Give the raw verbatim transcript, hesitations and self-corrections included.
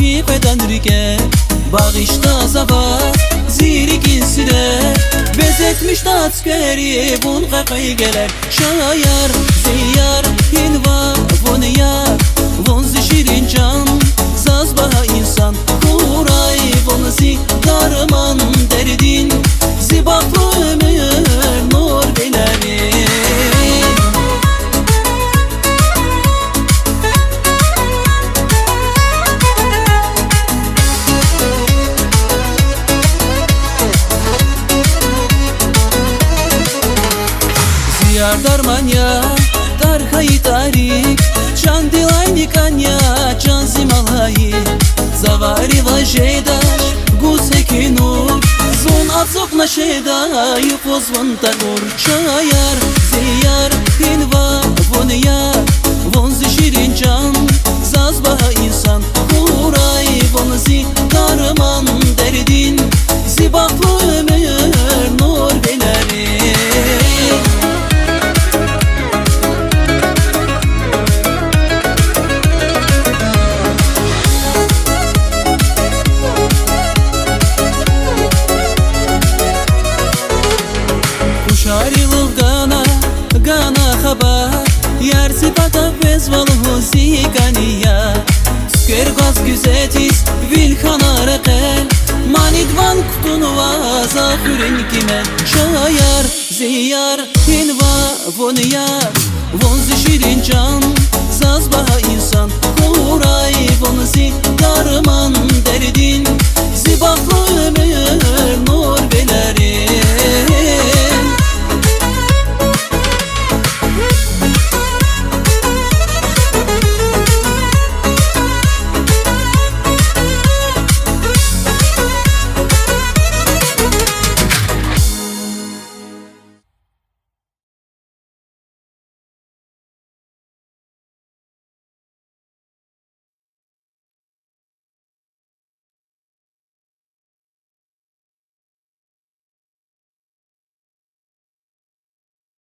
и къведан рикӀе багъишда за ваз зи рикӀин сирер, безетмишда цуьквери вун къекъвей гелер. Шаяр, зи яр, гьинва вун яр, вун зи ширин чан, заз багьа инсан, хьурай вун зи дарман дердин, зи бахтлу уьмуьр нур вилери. Зи яр дарман я, тӀар хьайи тӀарик, чандилай никӀан я, чан зи малаик. Заваривай жедач гуз гьекинур, зун ацукьна жеда юкъуз вун такур. Шаяр, зи яр, гьинва вун яр, вун зи ширин чан, заз багьа инсан, хьурай вун зи дарман дердин, зи бахтлу уьмуьр нур вилери. Къушарилув гана, гана хабар, яр зи патав физва лугьуз зи кӀани яр. Цуьквер гваз гуьзетиз вил хьана рекьел, манидван кутунва за хуьруьн кимел. Шаяр, зи яр, гьинва вун яр, вун зи ширин чан, заз багьа инсан, хьурай вун зи